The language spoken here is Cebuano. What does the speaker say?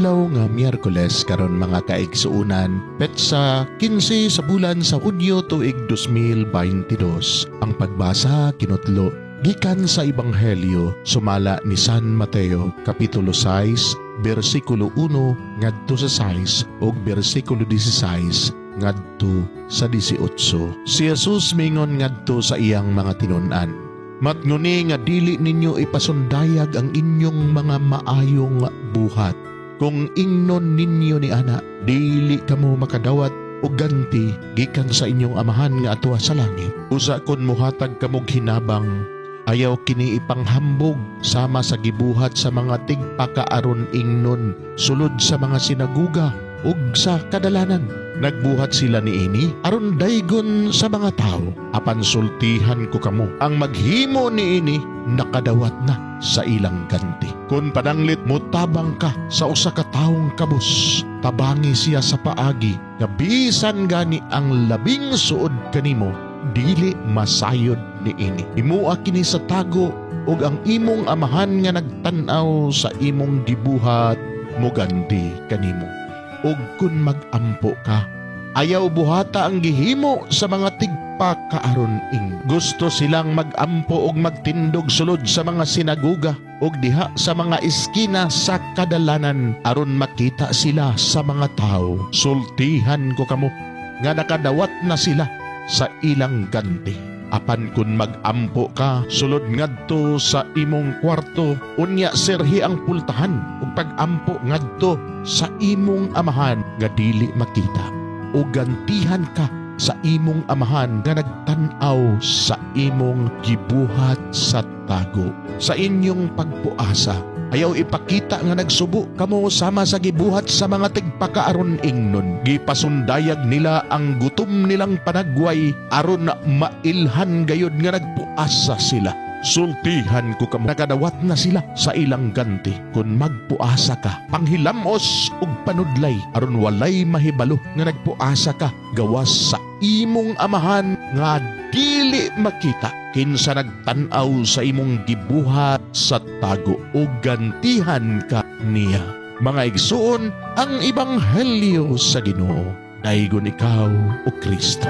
Adlaw nga Miyerkules karon, mga kaigsuonan, petsa 15 sa bulan sa Hunyo, tuig 2022. Ang pagbasa kinutlo gikan sa Ebanghelyo sumala ni San Mateo, kapitulo 6, bersikulo 1 ngadto sa 6 ug bersikulo 16 ngadto sa 18. Si Jesus mingon ngadto sa iyang mga tinun-an, "Matnguni nga dili ninyo ipasundayag ang inyong mga maayong buhat. Kung ingnon ninyo ni ana, dili kamo makadawat og ganti gikan sa inyong Amahan nga adtoa sa langit. Usa kon muhatag kamog hinabang, ayaw kini ipanghambog sama sa gibuhat sa mga tigpakaaron ingnon sulod sa mga sinaguga ug sa kadalanan. Nagbuhat sila niini aron daygon sa mga tao. Apan sultihan ko kamo, ang maghimo niini nakadawat na sa ilang ganti. Kung pananglit motabang ka sa usa ka tawong kabus, tabangi siya sa paagi nga bisan gani ang labing suod kanimo dili masayod niini. Himoa kini sa tago ug ang imong Amahan nga nagtan-aw sa imong gibuhat muganti kanimo. Ug kun mag-ampo ka, ayaw buhata ang gihimo sa mga tigpakaaron ing. Gusto silang mag-ampo og magtindog sulod sa mga sinaguga ug diha sa mga eskina sa kadalanan aron makita sila sa mga tao. Sultihan ko kamo nga nakadawat na sila sa ilang ganti. Apan kun mag-ampo ka, sulod ngadto sa imong kwarto, unya sirhi ang pultahan ug pag-ampo ngadto sa imong Amahan nga dili makita. O gantihan ka sa imong Amahan nga nagtan-aw sa imong gibuhat sa tago. Sa inyong pagpuasa, ayaw ipakita nga nagsubo kamo sama sa gibuhat sa mga tigpakaaron ingnon. Gipasundayag nila ang gutom nilang panagway aron mailhan gayud nga nagpuasa sila. Sultihan ko kamo, nakadawat na sila sa ilang ganti. Kung magpuasa ka, panghilamos ug panudlay aron walay mahibalo nga nagpuasa ka gawas sa imong Amahan nga dili makita. Kinsa nagtan-aw sa imong gibuhat sa tago ug gantihan ka niya." Mga igsuon, ang Ebanghelyo sa Ginoo. Daygon ikaw, o Kristo.